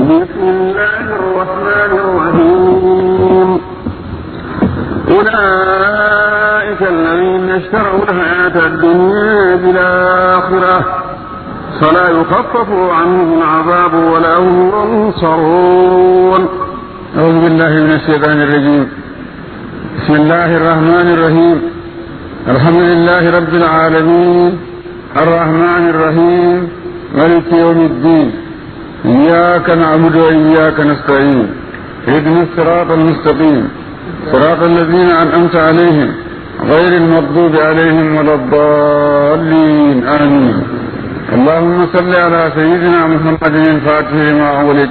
بسم الله الرحمن الرحيم. أولئك الذين اشتروا الحياة الدنيا بالآخرة فلا يخفف عنهم العذاب ولا هم ينصرون. أعوذ بالله من الشيطان الرجيم. بسم الله الرحمن الرحيم. الحمد لله رب العالمين الرحمن الرحيم مالك يوم الدين. إياك نعبد وإياك نستعين اهدنا الصراط المستقيم صراط الذين أنعمت عليهم غير المغضوب عليهم ولا الضالين، آمين. اللهم صل على سيدنا محمد الفاتح لما أغلق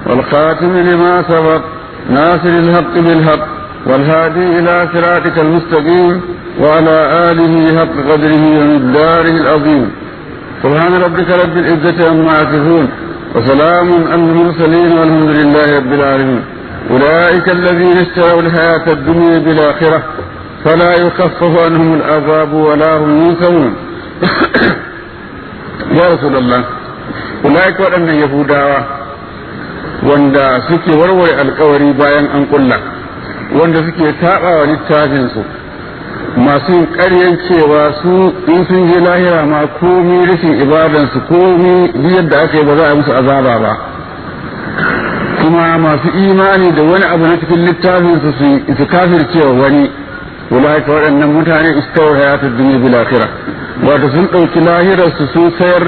والخاتم لما سبق ناصر الحق بالحق والهادي إلى صراطك المستقيم وعلى آله حق قدره ومقداره العظيم. سبحان ربك رب العزة عما يصفون وسلام على المرسلين والحمد لله رب العالمين. أولئك الذين اشتروا الحياة الدنيا بالآخرة فلا يخفف عنهم العذاب ولا هم ينصرون. يا رسول الله، أولئك waɗannan Yahudawa wanda suke warware alkawari bayan an kulla, wanda suke saba wa littafinsu, masu yin ƙaryan cewa su in sun je lahira ma komi rashin ibadansu komi yadda aka yi ba za a musu azaba ba, kuma masu imani da wani abu na cikin littafinsu su kafircewa wani. Ulaika waɗannan mutane istawar hayatud dunya bil akhirah, wato sun ɗauki lahirarsu sun sayar,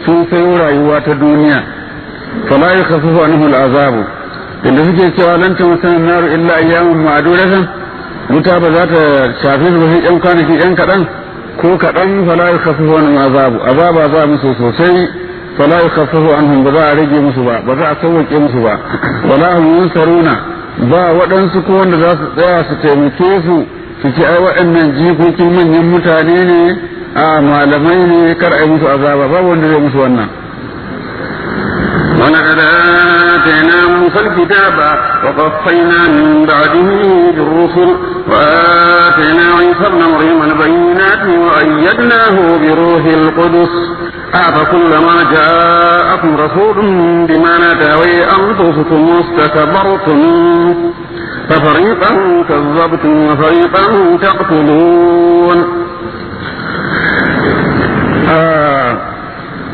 sun sayo rayuwa ta duniya. Fala yukhaffafu anhum al azabu, inda suke cewa lan tamassana naru illa ayyaman ma'dudatan, wuta ba za ta shafe su ba sai yan kwanaki yan kaɗan ko kaɗan. Fala yukhaffafu anhum azabu, azaba za musu sosai. Fala yukhaffafu anhum, ba za a rage musu ba, ba za a sauwaƙe musu ba. Wala hum yunsaruna, ba waɗansu ko wanda za su tsaya su taimake su su ce ai waɗannan jikokin manyan mutane ne, a malamai ne, kar a yi musu azaba, babu wanda zai musu wannan. ولقد آتينا موسى الكتاب وقفينا من بعده بالرسل وآتينا عيسى ابن مريم البينات وأيدناه بروح القدس أفكلما جاءكم رسول بما لا تهوي أنفسكم واستكبرتم ففريقا كذبتم وفريقا تقتلون.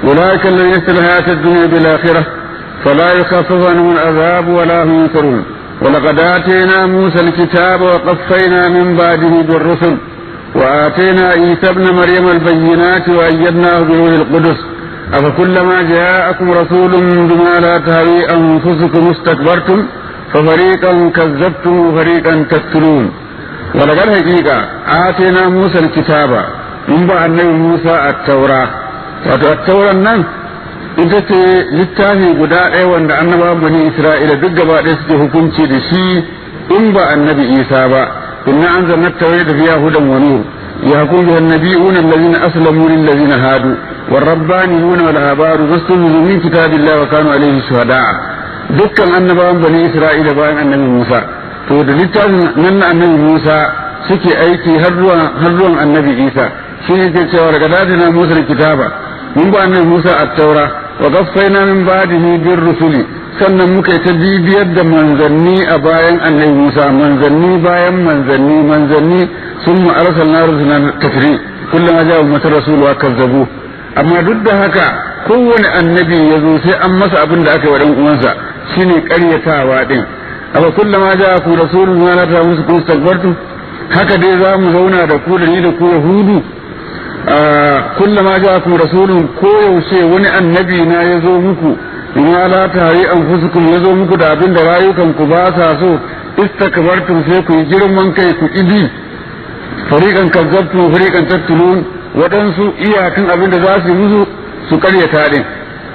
أولئك الذين اشتروا الحياة الدنيا بالآخرة فلا يخفف عنهم العذاب ولا هم ينصرون. ولقد آتينا موسى الكتاب وقفينا من بعده بالرسل وآتينا عيسى ابن مريم البينات وأيدناه بروح القدس أفكلما جاءكم رسول بما لا تهوي أنفسكم استكبرتم ففريقا كذبتم وفريقا تقتلون. ولقد حقيقة آتينا موسى الكتاب من بعد النبي موسى التوراة، wato attauran nan ita ce littafi guda ɗaya wanda annabawan bani Isra'ila duk gaba ɗaya suke hukunci da shi in ba annabi Isa ba. Inna anzalna at-taurata fiha hudan wa nur yahkum biha an-nabiyyuna alladhina aslamu lil ladhina hadu war-rabbaniyuna wal ahbaru yastuzu min kitabillahi wa kanu alayhi shuhada'a. Dukkan annabawan bani Isra'ila bayan annabi Musa, to da littafin nan na annabi Musa suke aiki har zuwan annabi Isa. Shi ne ke cewa daga dadina Musa kitaba, mun ba annabi Musa at-taura wa qaffayna min ba'dihi bir rusuli, sannan muka ta bibiyar da manzanni a bayan annabi Musa, manzanni bayan manzanni, manzanni summa arsalna rusulana tatri kullama ja'a ummatun rasul wa kazzabu. Amma duk da haka kowane annabi ya zo sai an masa abin da aka yi wa dan uwansa, shine ƙaryatawa din. Amma kullama ja'akum rasulun ma la ta'musukum istakbartum, haka dai za mu zauna da ku da ni da ku Yahudu. Kullama ja'akum rasulun, ko yaushe wani annabi na ya zo muku bima la tahri anfusukum, ya zo muku da abin da rayukan ku ba sa so, istakbartum, sai ku yi girman kai ku idi. Fariqan kazzabtum fariqan taqtulun, waɗansu iyakan abin da za su yi musu su karyata din,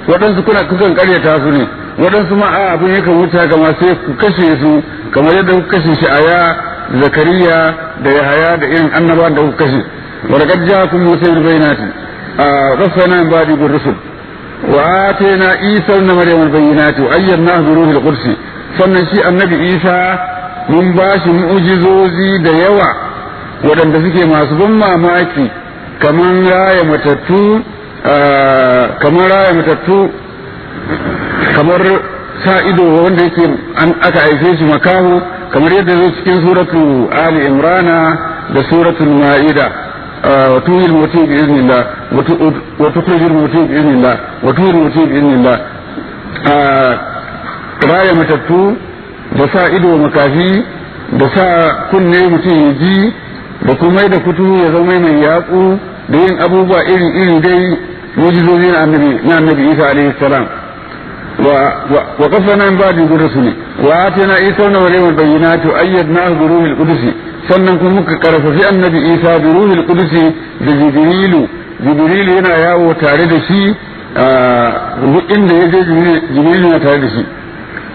waɗansu kuna kukan karyata su ne, waɗansu ma a abin yakan wuce haka ma sai ku kashe su, kamar yadda kuka kashe shi aya Zakariya da Yahaya da irin annabawan da kuka kashe. ولقد جاءكم موسى بالبينات قفينا من بعده بالرسل وآتينا عيسى ابن مريم البينات وأيدناه بروح القدس. Sannan shi annabi Isa mun ba shi mu'jizozi da yawa waɗanda suke masu ban mamaki, kamar raya matattu, kamar raya matattu, kamar sa ido wanda yake an aka haife shi makaho, kamar yadda zai cikin suratu Ali Imrana da suratul Ma'ida. Wa tuhil mutu bi iznillah, wa tukhrijul mutu bi iznillah, wa tuhil mutu bi iznillah. Raya matattu da sa ido makafi da sa kunne mutum ya ji da kuma da kutu ya zama mai yaƙu da yin abubuwa iri iri dai mujizozi na annabi Isa alaihi salam. Wa qafana min ba'di rusuli wa atina Isa ibn Maryam al-bayyinati wa ayyadnahu bi ruhil qudus. Sannan kuma muka karfafi annabi Isa bi ruhil qudus da Jibrilu. Jibrilu yana yawo tare da shi, duk inda ya je Jibrilu yana tare da shi.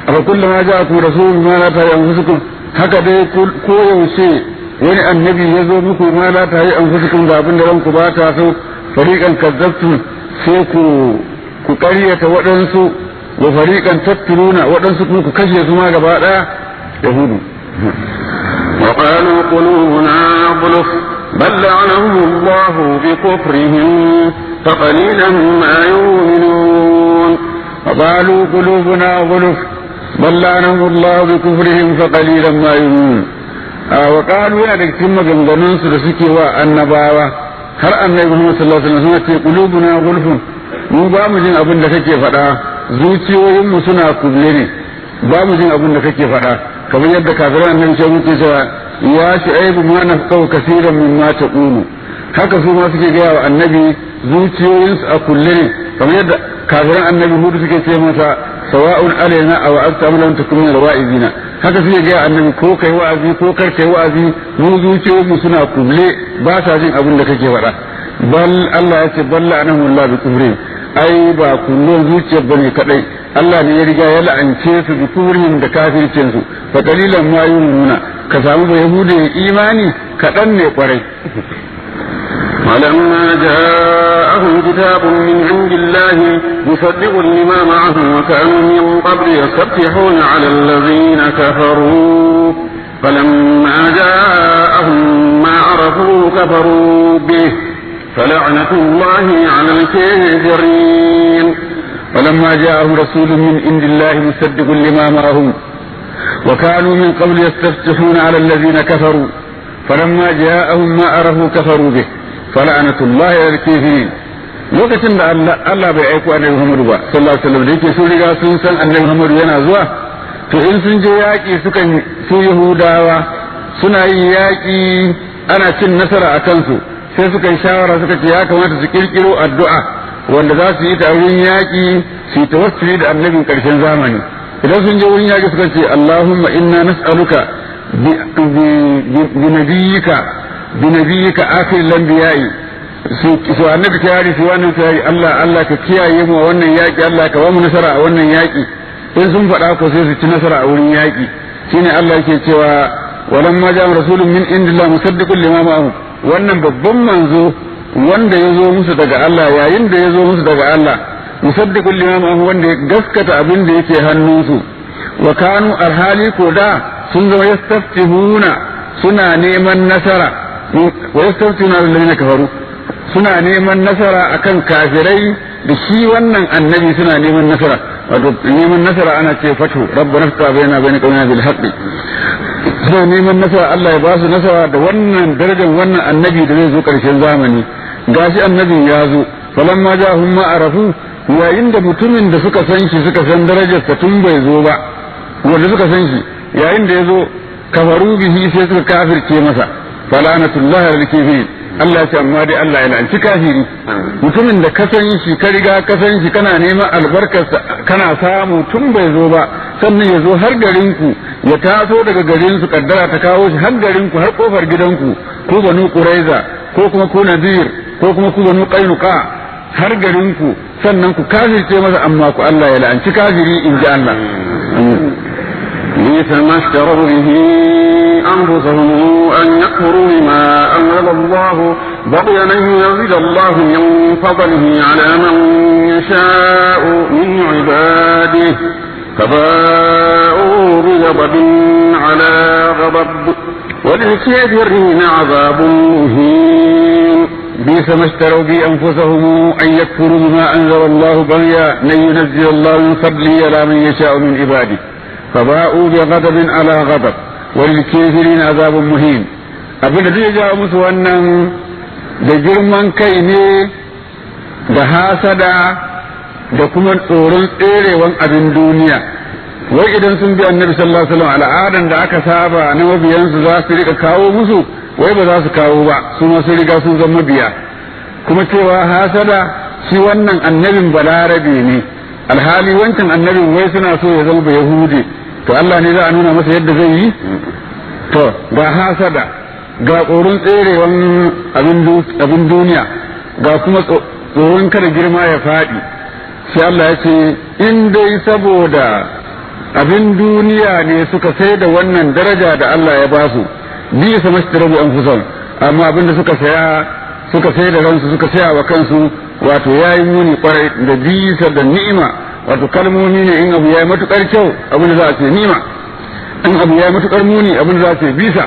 Afa kullama ja'akum rasulun ma la ta'lamu anfusukum, haka dai ko yaushe wani annabi ya zo muku ma la ta'lamu anfusukum da abin da ranku ba ta so, fariqan kazzabtum sai ku ƙaryata waɗansu, wa fariqan tattuluna waɗansu kuma ku kashe su ma gaba ɗaya yahudu. Wa qalu qulubuna ghulf bal la'anahum Allah bi kufrihim fa qalilan ma yu'minun. Wa qalu qulubuna ghulf bal la'anahum Allah bi kufrihim fa qalilan ma yu'minun. Wa qalu yana da cikin maganganun su da suke wa annabawa har annabi Muhammad sallallahu alaihi wasallam ce qulubuna ghulfun, mu ba mu jin abin da kake faɗa, zuciyoyinmu suna kulle ne, ba mu jin abin da kake faɗa. Kamar yadda kafiran annabi sai muke cewa ya shu'aibu ma nafqahu kaseeran mimma taqulu, haka su ma suke gaya wa annabi zuciyoyinsu a kulle ne. Kamar yadda kafiran annabi Hudu suke ce masa sawa'un alaina aw anta am lam takun min alwa'izina, haka suke gaya annabi ko kai wa'azi ko kar kai wa'azi, mu zuciyoyinmu suna kulle ba sa jin abin da kake faɗa. Bal Allah ya ce bal la'anahu Allah bi kufrihim, ai ba kullun zuciyar bane kadai, Allah ne ya riga ya la'ance su bi kufrihim da kafircin su, fa qalilan ma yu'minuna, ka samu ba yahude imani kadan ne kwarai. ولما جاءهم كتاب من عند الله مصدق لما معهم وكانوا من قبل يستفتحون على الذين كفروا فلما جاءهم ما عرفوا كفروا به فلعنة الله على الكافرين. ولما جاءهم رسول من عند الله مصدق لما معهم وكانوا من قبل يستفتحون على الذين كفروا فلما جاءهم ما عرفوا كفروا به فلعنة الله على الكافرين. Lokacin da Allah bai aiko annabi Muhammadu ba sallallahu alaihi wasallam, da yake sun riga sun san annabi Muhammadu yana zuwa, to in sun je yaƙi sukan su Yahudawa suna yin yaƙi ana cin nasara a kansu, sai suka yi shawara suka ce ya kamata su kirkiro addu'a wanda za su yi ta wurin yaƙi su yi tawassuli da annabin ƙarshen zamani. Idan sun je wurin yaƙi suka ce Allahumma inna nas'aluka bi nabiyyika bi nabiyyika akhiril anbiya'i, su annabi kiyari su wannan kiyari, Allah Allah ka kiyaye mu a wannan yaƙi, Allah ka ba mu nasara a wannan yaƙi. In sun faɗa ko sai su ci nasara a wurin yaƙi. Shine Allah yake cewa walamma ja'a rasulun min indillah musaddiqun lima ma'ahum, wannan babban manzo wanda ya zo musu daga Allah, yayin da ya zo musu daga Allah musaddiqul lima ma'ahu, wanda ya gaskata abin da yake hannunsu, wa kanu alhali ko da sun zama yastaftihuna suna neman nasara, wa yastaftihuna alladhina kafaru, suna neman nasara akan kafirai da shi wannan annabi suna neman nasara. Wato neman nasara ana ce fatu rabbana fta baina baina qawmina bil haqqi, suna neman nasara Allah ya ba su nasara da wannan darajar wannan annabi da zai zo karshen zamani. Gashi annabin ya zo, falamma ja'ahum ma arafu, yayin da mutumin da suka san shi suka san darajarsa tun bai zo ba, wanda suka san shi yayin da ya zo kafaru bihi sai suka kafirce masa, falanatullahi alal kafirin. Allah ce amma dai Allah ya la'anci kafiri. Mutumin da ka san shi ka riga ka san shi kana neman albarkarsa kana samu tun bai zo ba, sannan ya zo har garin ku, ya taso daga garin su kaddara ta kawo shi har garin ku har kofar gidanku, ko banu Quraiza ko kuma ku Nadir ko kuma ku banu Qainuqa, har garin ku, sannan ku kafirce masa, amma ku Allah ya la'anci kafiri in ji Allah. بئس ما اشتروا به أنفسهم أن يكفروا بما أنزل الله بغيا أن يزيد الله من فضله على من يشاء من عباده فباءوا بغضب على غضب وللكافرين عذاب مهين. بئس ما اشتروا به أنفسهم أن يكفروا بما أنزل الله بغيا أن ينزل الله من فضله على من يشاء من عباده فباءوا بغضب على غضب وللكافرين عذاب مهين. Abin da zai jawo musu wannan da girman kai ne da hasada da kuma tsoron tserewan abin duniya. Wai idan sun bi Annabi sallallahu alaihi wasallam, al'adan da aka saba na mabiyansu za su rika kawo musu, wai ba za su kawo ba, su ma sun riga sun zama mabiya. Kuma cewa hasada, shi wannan annabin Balarabe ne, alhali wancan annabin wai suna so ya zama Yahudi. To Allah ne za a nuna masa yadda zai yi? To ga hasada, ga tsoron tserewan abin duniya, ga kuma tsoron kada girma ya faɗi. Sai Allah ya ce in dai saboda abin duniya ne suka sai da wannan daraja da Allah ya basu, بئس ما اشتروا به أنفسهم, amma abin da suka saya, suka sai da ransu, suka saya wa kansu, wato yayi muni kwarai. Da bisa da ni'ima, wato kalmomi ne, in abu yayi matukar kyau abin da za a ce ni'ima, in abu yayi matukar muni abin da za a ce bisa.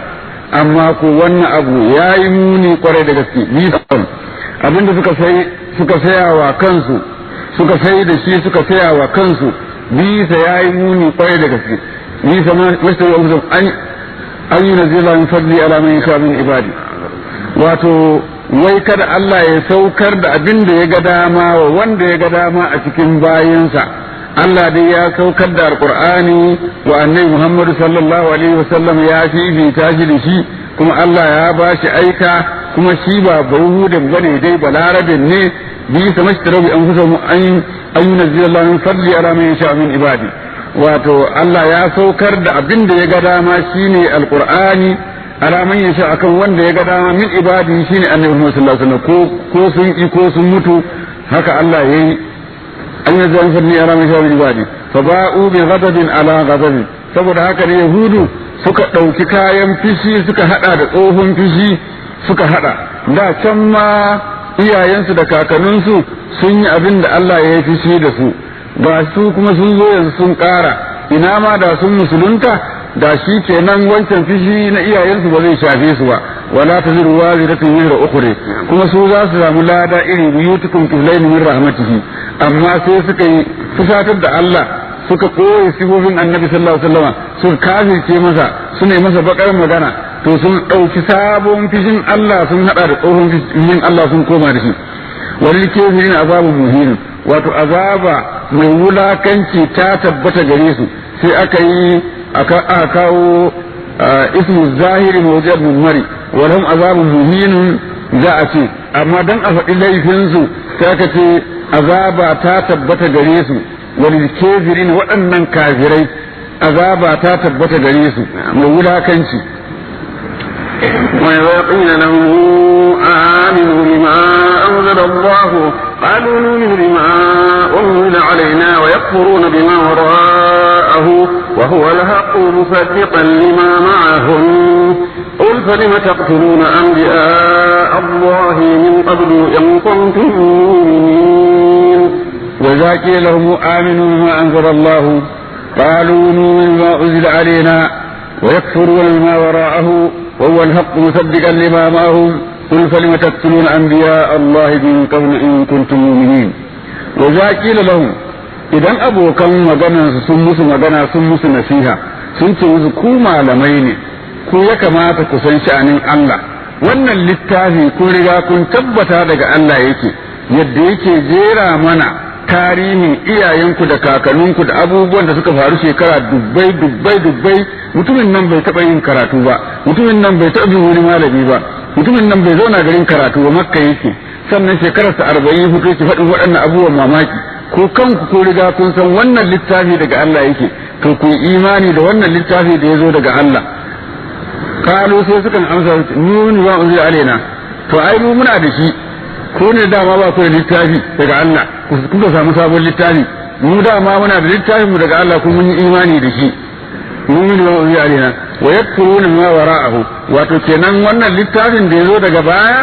Amma ko wannan abu yayi muni kwarai da gaske. Bisa abin da suka sai, suka saya wa kansu, suka sai da shi, suka saya wa kansu, bisa yayi muni kwarai da gaske. بئس ما اشتروا به أنفسهم أن ينزل من فضله على من يشاء من عباده. Wato wai kada Allah ya saukar da abin da ya ga dama wa wanda ya ga dama a cikin bayinsa. Allah dai ya saukar da Alqur'ani wa Annabi Muhammad sallallahu alaihi wasallam, ya fifita shi da shi, kuma Allah ya ba shi aika, kuma shi ba Bayahudin bane dai, Balarabin ne. بئس ما اشتروا به أنفسهم أن ينزل الله من فضله على من يشاء من عباده. Wato Allah ya saukar da abin da ya ga dama, shine Alqur'ani, على من يشاء, akan wanda ya ga dama, من عباده, shine Annabi Muhammad sallallahu alaihi wasallam. Ko sun ki ko sun mutu, haka Allah yayi. أن ينزل من فضله على من يشاء من عباده فباءوا بغضب على غضب. Saboda haka ne Yahudu suka ɗauki kayan fishi suka hada da tsohon fishi suka hada. Da can ma iyayensu da kakanninsu sun yi abin da Allah ya yi fishi da su, ga su kuma sun zo yanzu sun ƙara. Ina ma da sun musulunta, da shi kenan wancan fishi na iyayensu ba zai shafe su ba. ولا تزر وازرة وزر أخرى, kuma su za su samu lada iri biyu, يؤتكم كفلين من رحمته. Amma sai suka yi fusatar da Allah, suka koyi sifofin Annabi sallallahu alaihi wasallam, suka kafirce masa, suna yi masa bakar magana. To sun ɗauki sabon fishin Allah sun hada da tsohon fishin Allah sun koma da shi. وللكافرين عذاب مهين, wato azaba mai wulakanci ta tabbata gare su. Sai aka yi aka kawo اسم الظاهر موضع المضمر, ولهم عذاب مهين za a ce, amma dan a faɗi laifinsu sai aka ce azaba ta tabbata gare su. وللكافرين, waɗannan kafirai, azaba ta tabbata gare su mai wulakanci. وإذا قيل لهم آمنوا بما أنزل الله قالوا نؤمن بما أنزل علينا ويكفرون بما وراءه وهو الحق مصدقا لما معهم. قل فلم تقتلون أنبياء الله من قبل إن كنتم مؤمنين؟ وإذا قيل لهم آمنوا بما أنزل الله قالوا نؤمن بما أنزل علينا ويكفرون بما وراءه وهو الحق مصدقا لما معهم. قل فلم تقتلون أنبياء الله من قبل إن كنتم مؤمنين؟ وإذا قيل لهم, idan abokan magana sun musu magana, sun musu nasiha, sun ce musu ku malamai ne, ku ya kamata ku san sha'anin Allah, wannan littafi kun riga kun tabbata daga Allah yake, yadda yake jera mana tarihin iyayenku da kakanninku da abubuwan da suka faru shekara dubbai dubbai dubbai, mutumin nan bai taɓa yin karatu ba, mutumin nan bai taɓa bin wani malami ba, mutumin nan bai zauna garin karatu ba, Makka yake, sannan shekararsa 40 fito yake faɗin waɗannan abubuwan mamaki, ko kanku ko riga kun san wannan littafi daga Allah yake, to ku yi imani da wannan littafi da ya zo daga Allah. قالوا, sai sukan amsa, نؤمن بما أنزل علينا, to ai mu muna da shi, ko ne dama ba ku da littafi daga Allah kuka samu sabon littafi? Mu dama muna da littafin mu daga Allah, kuma mun yi imani da shi. نؤمن بما أنزل علينا ويكفرون بما وراءه, wato kenan wannan littafin da ya zo daga baya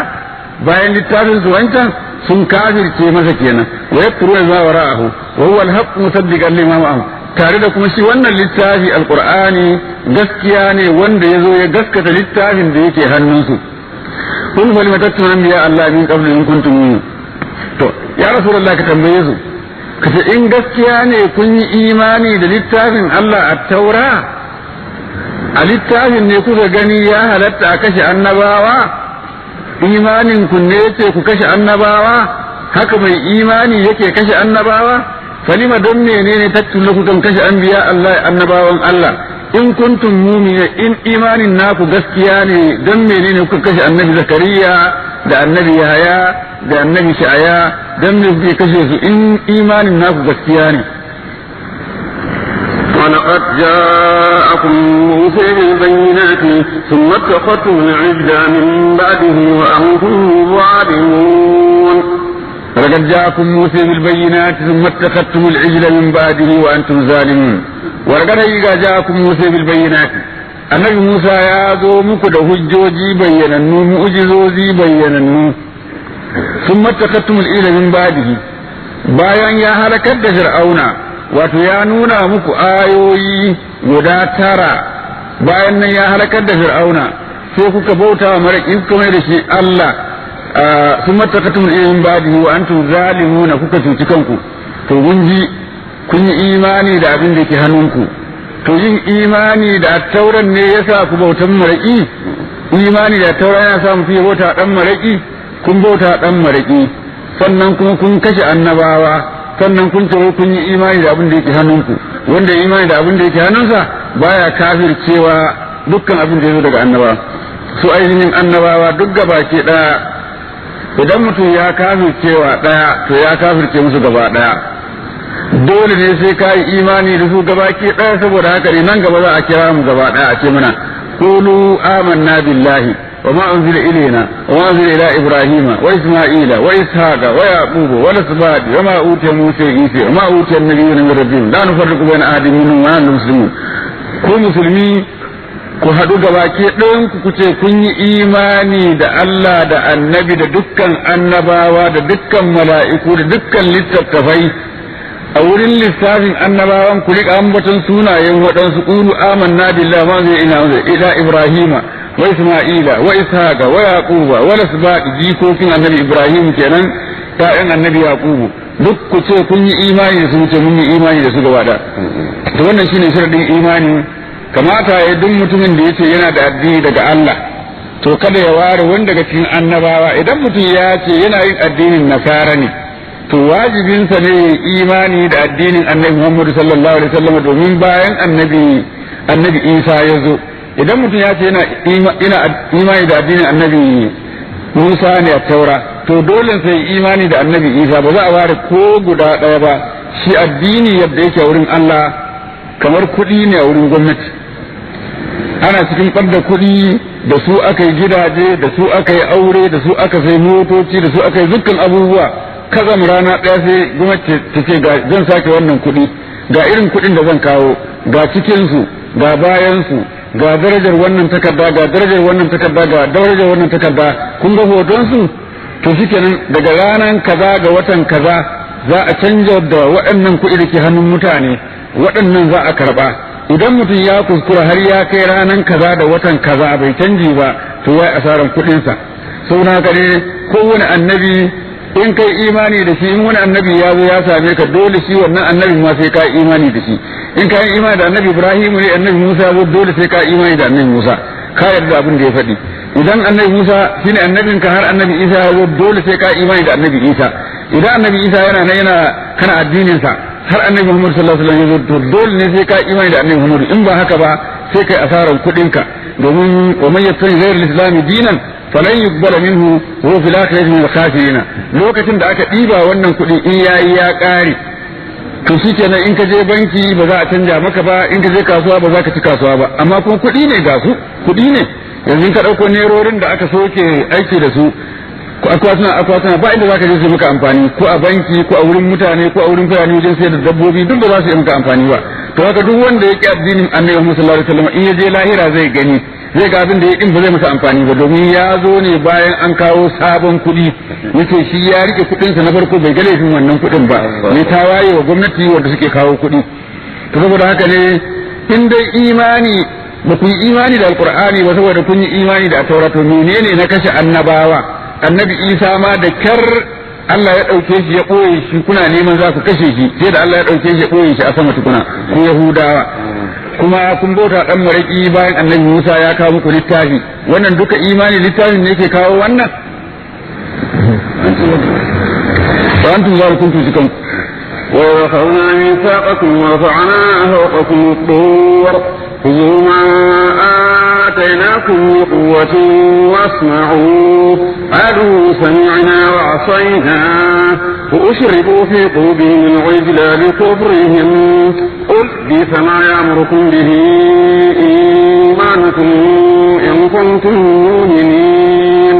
bayan littafin su wancan sun kafirce masa kenan. ويكفرون بما وراءه وهو الحق مصدقا لما معهم, tare da kuma shi wannan littafi Alqur'ani gaskiya ne wanda ya zo ya gaskata littafin da yake hannunsu. Kun falima tattuna anbiya Allah min qablu in kuntum mu'minin. To ya Rasulullah, ka tambaye su kace in gaskiya ne kun yi imani da littafin Allah a Taura, a littafin ne kuka gani ya halatta a kashe annabawa, imanin ku ne ce ku kashe annabawa, haka mai imani yake kashe annabawa? Falima, don menene tattuna kukan kashe anbiya Allah, annabawan Allah, in kuntum mu'minin? In imanin naku gaskiya ne, don menene kuka kashe annabi Zakariya da annabi Yahaya da annabi Sha'aya? Don me kuke kashe su in imanin naku gaskiya ne? ولقد جاءكم موسى بالبينات ثم اتخذتم العجل من بعده وأنتم ظالمون. ولقد جاءكم موسى بالبينات ثم اتخذتم العجل من بعده وأنتم ظالمون. ولقد جاءكم موسى بالبينات، annabi Musa ya zo muku da hujjoji bayyanannu, mu'jizozi bayyanannu. Thumma ittakhadhtumul ijla min ba'dihi, bayan ya halakar da Fir'auna, wato ya nuna muku ayoyi guda 9, bayan nan ya halakar da Fir'auna, sai kuka bauta wa maraƙi, kuka mai da shi Allah. Thumma ittakhadhtumul ijla min ba'dihi wa antum zalimuna, kuka cuci kanku. To kun ji kun yi imani da abin da ke hannunku, to yin imani da tauran ne yasa ku bautan maraƙi? Imani da tauran yana sa mutum ya bauta dan maraƙi? Kun bauta dan maraƙi, sannan kuma kun kashe annabawa, sannan kun ce kun yi imani da abin da yake hannunku. Wanda imani da abin da yake hannunsa baya kafircewa dukkan abin da ya zo daga annaba. Su ainihin annabawa duk gabaki ɗaya, idan mutum ya kafircewa ɗaya, to ya kafirce musu gaba ɗaya. Dole ne sai ka yi imani da su gabaki ɗaya. Saboda haka ne nan gaba za a kira mu gaba ɗaya a ce mana: qulu amanna billahi wa ma unzila ilayna wa ma unzila ila ibrahima wa isma'ila wa ishaqa wa yaquba wa lasbati wa ma utiya musa isa wa ma utiya an-nabiyyuna min rabbihim la nufarriqu bayna ahadin minhum wa nahnu muslimun. Ku musulmi, ku haɗu gabaki ɗayan ku, kuce kun yi imani da Allah da annabi da dukkan annabawa da dukkan mala'iku da dukkan littattafai. A wurin lissafin annabawan ku riƙa ambaton sunayen waɗansu: qulu amanna billahi ma zai ina ila ibrahima wa isma'ila wa ishaqa wa yaquba wa lasbaq, jikokin annabi Ibrahim kenan, ta'yan annabi Yaqubu. Duk ku ce kun yi imani da su, ce mun yi imani da su gaba da. To wannan shine sharadin imani. Kamata ya duk mutumin da yace yana da addini daga Allah, to kada ya ware wani daga cikin annabawa. Idan mutum ya ce yana yin addinin nasara ne, to wajibinsa ne imani da addinin annabi Muhammad sallallahu alaihi wasallam, domin bayan annabi Isa ya zo. Idan mutum ya ce yana imani da addinin annabi Musa ne a Taura, to dole sai imani da annabi Isa. Ba za a ware ko guda ɗaya ba. Shi addini yadda yake a wurin Allah kamar kuɗi ne a wurin gwamnati. Ana cikin ɓadda kuɗi, da su aka yi gidaje, da su aka yi aure, da su aka sai motoci, da su aka yi dukkan abubuwa. Kazam rana ɗaya sai gwamnati ta ce ga zan sake wannan kuɗi, ga irin kuɗin da zan kawo, ga cikinsu, ga bayansu, ga darajar wannan takarda, ga darajar wannan takarda, ga darajar wannan takarda, kun ga hotonsu. To shikenan, daga ranar kaza ga watan kaza za a canja da waɗannan kuɗi da ke hannun mutane, waɗannan za a karɓa. Idan mutum ya kuskura har ya kai ranar kaza da watan kaza bai canji ba, to wai asaran kuɗinsa. Saboda haka ne kowane annabi in kai imani da shi, in wani annabi ya zo ya same ka, dole shi wannan annabin ma sai ka imani da shi. In ka yi imani da annabi Ibrahim ne, annabi Musa ya zo, dole sai ka imani da annabi Musa, ka yarda abin da ya faɗi. Idan annabi Musa shine annabin ka, har annabi Isa ya zo, dole sai ka imani da annabi Isa. Idan annabi Isa yana nan yana kana addinin sa, har annabi Muhammad sallallahu alaihi wasallam ya zo, to dole ne sai ka imani da annabi Muhammad. In ba haka ba, sai kai asaran kuɗin ka, domin wa man yattabi ghayra al-islam dinan falan yuqbala minhu wa huwa fil akhirati min al-khasirin. Lokacin da aka ɗiba wannan kuɗi, in yayi ya ƙare, to shikenan, in ka je banki ba za a canja maka ba, in ka je kasuwa ba za ka ci kasuwa ba. Amma kuma kuɗi ne, ga su kuɗi ne. Yanzu in ka ɗauko nerorin da aka soke aiki da su, akwatuna akwatuna, ba inda za ka je su maka amfani, ko a banki, ko a wurin mutane, ko a wurin fulani wajen sayar da dabbobi, duk ba za su yi maka amfani ba. To haka duk wanda ya ƙi addinin annabi Muhammad sallallahu alaihi wasallam, in ya je lahira zai gani, zai ga abin da ya din ba zai masa amfani ba, domin ya zo ne bayan an kawo sabon kuɗi, yace shi ya rike kuɗinsa na farko, bai ga laifin wannan kuɗin ba, ne ta waye wa gwamnati wanda suke kawo kuɗi. To saboda haka ne in dai imani Ba ku yi imani da alqur'ani ba saboda kun yi imani da taura. To menene na kashe annabawa? Annabi Isa ma da kyar Allah ya ɗauke shi ya ɓoye shi, kuna neman za ku kashe shi, sai da Allah ya ɗauke shi ya ɓoye shi a sama tukuna, ku Yahudawa. Kuma kun bauta ɗan maraƙi bayan annabi Musa ya kawo muku littafi. Wannan duka imani littafin ne ke kawo wannan? Wa antum zalikum tusikum. وأخذنا ميثاقكم ورفعنا فوقكم الطور خذوا ما آتيناكم بقوة واسمعوا قالوا سمعنا وعصينا وأشربوا في قلوبهم العجل بكفرهم قل بئس ما يأمركم به إيمانكم إن كنتم مؤمنين.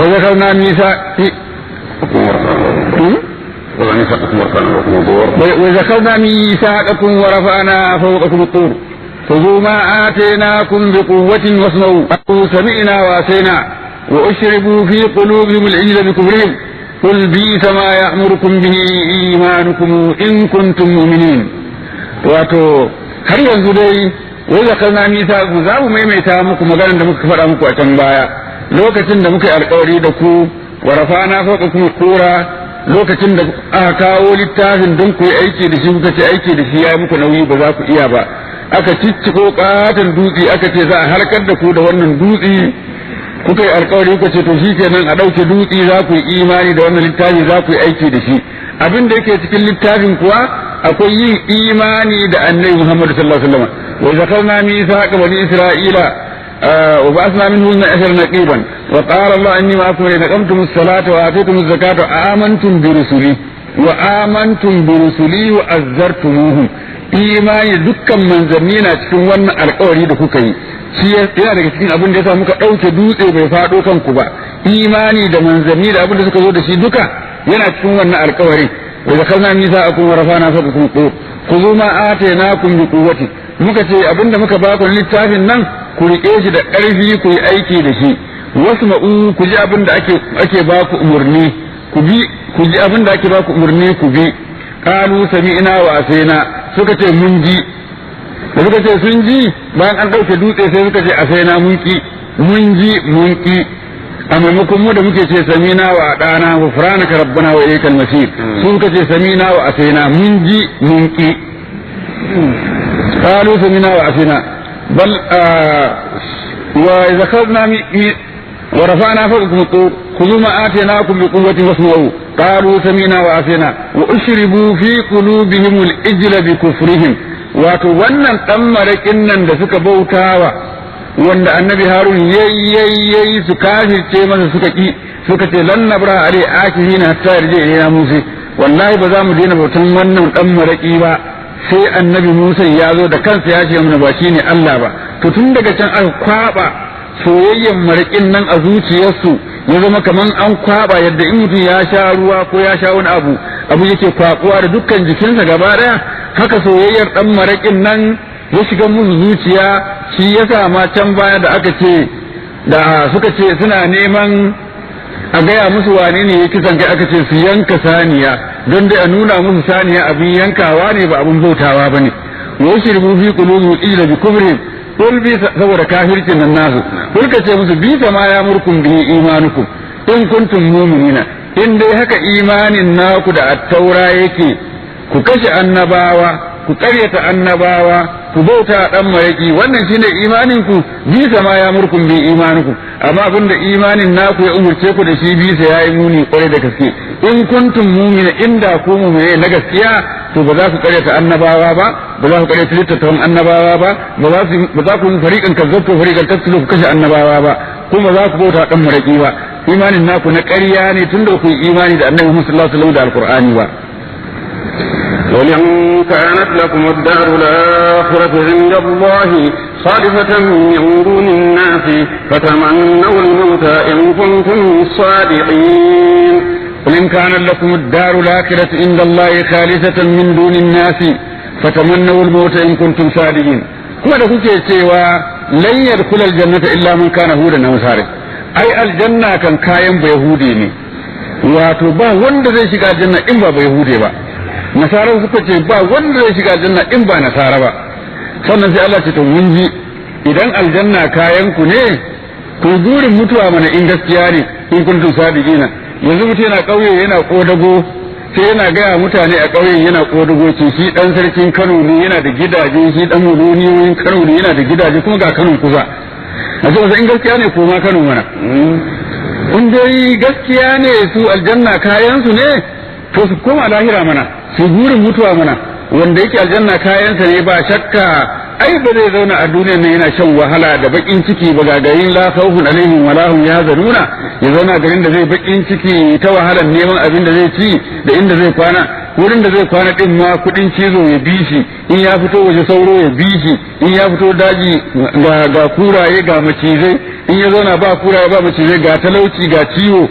وذكرنا ميثاق وذكرنا ميثاقكم ورفعنا فوقكم الطور خذوا ما آتيناكم بقوة واسمعوا قالوا سمعنا وعصينا وأشربوا في قلوبهم العجل بكفرهم قل بئس ما يأمركم به إيمانكم إن كنتم مؤمنين. Wato har yanzu dai wai zakarna misa za mu maimaita muku maganar da muka faɗa muku a can baya lokacin da muka yi alkawari da ku wa rafa'na fawqakum kura, lokacin da aka kawo littafin don ku yi aiki da shi kuka ce aiki da shi ya yi muku nauyi, ba za ku iya ba. Aka cicciko katon dutse, aka ce za a harkar da ku da wannan dutse. Kuka yi alkawari, kuka ce to shikenan, a ɗauke dutse, za ku yi imani da wannan littafi, za ku yi aiki da shi. Abin da yake cikin littafin kuwa akwai yin imani da annabi Muhammad sallallahu alaihi wasallam. Wa zakarna mithaqa bani isra'ila wa ba'athna minhum 12 naqiban wa qala Allah inni ma'akum la taqamtum as-salata wa atitum az-zakata wa amantum bi rusuli wa amantum bi rusuli wa azzartumuhum. Imani dukkan manzanni na cikin wannan alkawari da kuka yi. Shi yana daga cikin abin da ya sa muka ɗauke dutse bai faɗo kanku ba. Imani da manzanni da abin da suka zo da shi duka yana cikin wannan alkawarin. Wa zakarna mithaqakum wa rafa'na fawqakum tur khudhu ma atainakum bi quwwati. Muka ce abinda muka ba ku littafin nan ku rike shi da ƙarfi, ku yi aiki da shi. Wasma'u, ku ji abin da ake ba ku umarni ku bi, ku ji abin da ake ba ku umarni ku bi. Qalu sami'na wa asaina, suka ce mun ji. Da suka ce sun ji bayan an ɗauke dutse sai suka ce asaina, mun ki, mun ji mun ki. A maimakon mu da muke ce samina wa adana wa furanaka rabbana wa ilaikal masir, sun suka ce samina wa asaina, mun ji mun ki. Qalu samina wa asaina bal wa zakarna wa rafa'na fawqakum tur khudhu ma atainakum bi quwwatin wasma'u qalu samina wa asaina wa ushribu fi qulubihim al-ijla bi kufrihim. Wato wannan dan marakin nan da suka bautawa wanda annabi Harun yayi su kafirce masa suka ki, suka ce lan nabra alai akihina hatta yarje ila Musa, wallahi ba za mu daina bautan wannan dan maraki ba sai annabi Musa ya zo da kansa ya ce mana ba shine Allah ba. To tun daga can aka kwaba soyayyen marakin nan a zuciyarsu, ya zama kaman an kwaba yadda in mutum ya sha ruwa ko ya sha wani abu, abu yake kwakuwa da dukkan jikinsa gaba daya, haka soyayyar dan marakin nan ya shiga musu zuciya. Shi yasa ma can baya da aka ce da suka ce suna neman a gaya musu wane ne ya kisan kai, aka ce su yanka saniya don dai a nuna musu saniya abin yankawa ne ba abin bautawa bane. Wa shirbu fi qulubihim ila bi kufrihim qul bi, saboda kafircin nan nasu, kul ka ce musu bi ma ya murkum bihi imanukum in kuntum mu'minina. In dai haka imanin naku da attaura yake, ku kashe annabawa, ku karyata annabawa, ku bauta dan maraki, wannan shine imanin ku, bisa ma ya murkum bi imanukum. Amma abinda imanin naku ya umurce ku da shi bisa yayi muni kwarai da gaske. In kuntum mu'mina, inda ku mu'mine na gaskiya, to ba za ku karyata annabawa ba, ba za ku karyata littattafan annabawa ba, ba za ku fariqan kazzabtu fariqan taqtulu, ku kashe annabawa ba, kuma za ku bauta dan maraki ba. Imanin naku na ƙarya ne tunda ku yi imani da annabi Muhammad sallallahu alaihi wasallam da alqur'ani ba. ولئن كانت لكم الدار الآخرة عند الله خالصة من دون الناس فتمنوا الموت إن كنتم صادقين. قل إن كان لكم الدار الآخرة عند الله خالصة من دون الناس فتمنوا الموت إن كنتم صادقين. kuma da kuke cewa lan yadkhul aljannata illa man kana hudan aw nasara, ai aljanna kan kayan bayahudi ne, wato ba wanda zai shiga aljanna in ba bayahude ba. Nasara suka ce ba wanda zai shiga aljanna in ba nasara ba. Sannan sai Allah ce to mun ji, idan aljanna kayan ku ne ku burin mutuwa mana in gaskiya ne, in kuntum sadiqina. Yanzu mutum yana kauye yana kodago, sai yana gaya mutane a ƙauyen yana kodago ce shi dan sarkin Kano ne, yana da gidaje, shi dan muloniyoyin Kano ne, yana da gidaje, kuma ga Kano kusa. A ce masa in gaskiya ne koma Kano mana. In dai gaskiya ne su aljanna kayan su ne, to su koma lahira mana, su burin mutuwa mana. Wanda yake aljanna kayansa ne ba shakka, ai ba zai zauna a duniyar nan yana shan wahala da bakin ciki ba. Ga garin la khawfun alaihim wala hum yahzanuna, ya zauna garin da zai bakin ciki ta wahalar neman abin da zai ci da inda zai kwana. Wurin da zai kwana din ma kudin cizo ya bi shi, in ya fito waje sauro ya bi shi, in ya fito daji ga kuraye ga macizai, in ya zauna ba kuraye ba macizai, ga talauci ga ciwo.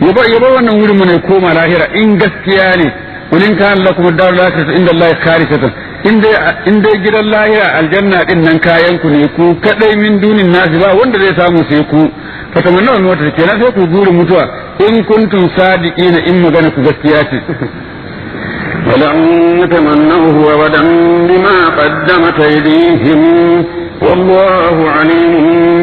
Ya ba wannan wurin mu ne koma lahira in gaskiya ne. Ulin kan lakum darul akhiratu inda Allah khalisatan, in dai gidan lahira aljanna din nan kayan ku ne ku kadai, min dunin nasi ba wanda zai samu sai ku. Fatamanna wata kenan sai ku burin mutuwa in kuntum sadiqina, in magana ku gaskiya ce. ولن يتمنوه أبدا بما قدمت أيديهم والله عليم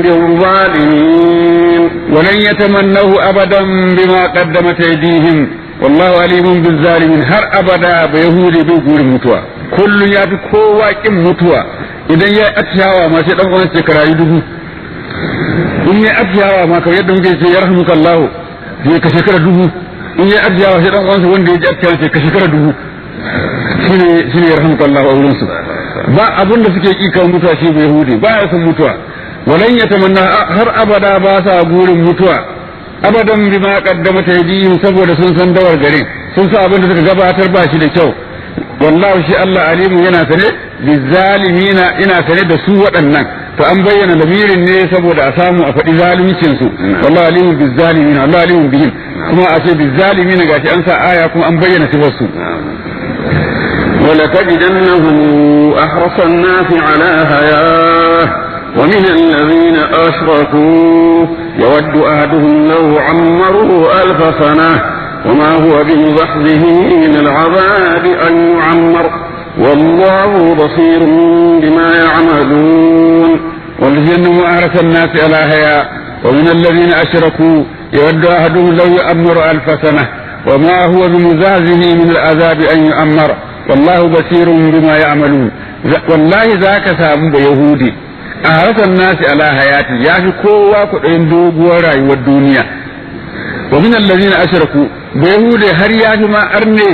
بالظالمين. ولن يتمنوه أبدا بما قدمت أيديهم والله عليم بالظالمين. har abada ba yahudi bai gurin mutuwa, kullum ya fi kowa kin mutuwa. Idan ya atishawa ma sai dan uwan ce karayi dubu. In ya atishawa ma kamar yadda muke ce yarhamukallahu, sai ka shekara dubu. In ya atishawa sai dan uwansa wanda ya ji atishawa sai ka shekara dubu. Shine yarhamukallahu a wurin su. Ba abin da suke ki kan mutuwa, shi ba yahudi ba ya son mutuwa. Walan yatamanna, har abada ba sa gurin mutuwa abadan bima qaddamat aydihim, saboda sun san dawar garin, sun san abin da suka gabatar ba shi da kyau. Wallahi shi Allah alimu yana sane bizalimina, ina sane da su waɗannan. To an bayyana lamirin ne saboda a samu a faɗi zaluncin su. Wallahi alimu bizalimina, wallahi alimu bihim, kuma a ce bizalimina gashi an sa aya kuma an bayyana sifar su. ولتجدنهم أحرص الناس على حياة ومن الذين أشركوا يود أحدهم لو عمروا 1000 سنة وما هو بمزحزحه من العذاب أن يعمر والله بصير بما يعملون. ولتجدنهم أحرص الناس على حياة ومن الذين أشركوا يود أحدهم لو يعمر 1000 سنة وما هو بمزحزحه من العذاب أن يعمر والله بصير بما يعملون. والله ذاك سامو بيهودي أحرص الناس على حياتي يا في kowa kuɗin doguwar rayuwar duniya. Wa min allazina ashraku, bayhude har ya fi ma arne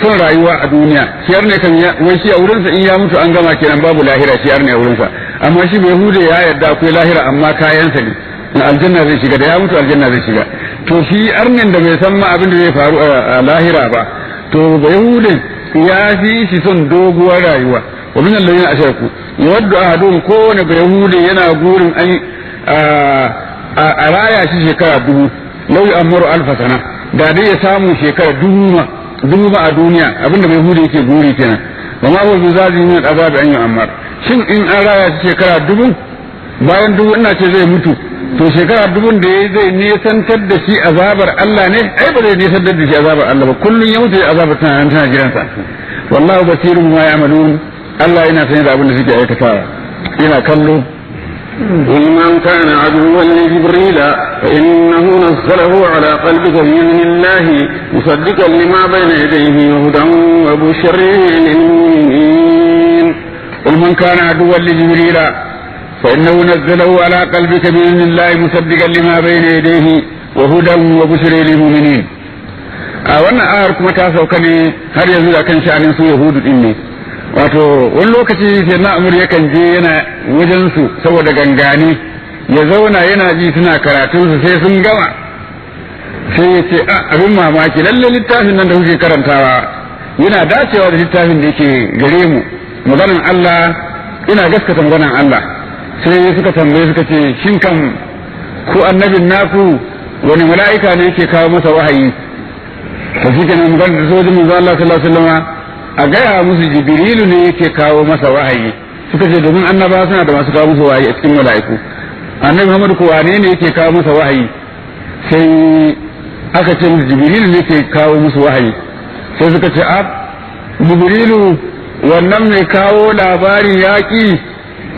son rayuwa a duniya. Shi arne kan wai shi a wurinsa in ya mutu an gama kenan, babu lahira shi arne a wurinsa. Amma shi bayhude ya yarda akwai lahira, amma kayansa ne in aljanna zai shiga, da ya mutu aljanna zai shiga. To shi arnen da bai san ma abin da zai faru a lahira ba, to bayhude ya fi shi son doguwar rayuwa. Wa min allazina ashraku yawaddu ahaduhum, kowane bayhude yana gurin an a raya shi shekara 1000, law yu'ammaru 1000 sana, da dai ya samu shekara dubu ma a duniya, abinda bayhude yake guri kenan. Wa ma huwa bizazi min al'azabi an yu'ammar. Shin in an raya shi shekara 1000, bayan 1000 ina ce zai mutu, to shekara 1000 da ya zai nisantar da shi azabar Allah ne? Ai ba zai nisantar da shi azabar Allah ba, kullun ya mutu azabar tana nan tana jiransa. Wallahu basirun ma ya'malun, Allah yana sanye da abin da suke aikatawa, yana kallo. قل من كان عدوا لجبريل فإنه نزله على قلبك بإذن الله مصدقا لما بين يديه وهدى وبشرى للمؤمنين. قل من كان عدوا لجبريل فإنه نزله على قلبك بإذن الله مصدقا لما بين يديه وهدى وبشرى للمؤمنين. A wannan ayar kuma ta sauka ne har yanzu da kan sha'anin su Yahudu din ne. Wato wani lokaci sai na Amur yakan je yana wajen su saboda gangani, ya zauna yana ji suna karatun su, sai sun gama sai ya ce a abin mamaki, lalle littafin nan da kuke karantawa yana dacewa da littafin da yake gare mu, maganan Allah, ina gaskata maganan Allah. Sai suka tambaye suka ce shin kan ku annabin naku wani mala'ika ne yake kawo masa wahayi? To shi kenan maganar da sojin manzo Allah sallallahu alaihi wasallam a gaya musu Jibrilu ne yake kawo masa wahayi. Suka ce domin annaba suna da masu kawo musu wahayi a cikin mala'iku, annabi Muhammad ko wane ne yake kawo masa wahayi? Sai aka ce musu Jibrilu ne yake kawo musu wahayi. Sai suka ce a Jibrilu Wannan mai kawo labarin yaƙi,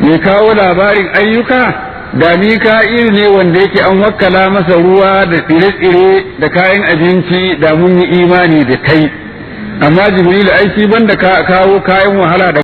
mai kawo labarin ayyuka, da Mika'il ne wanda yake an wakkala masa ruwa da tsire-tsire da kayan abinci, da mun yi imani da kai. Amma Jibril, aiki banda kawo kayan wahala da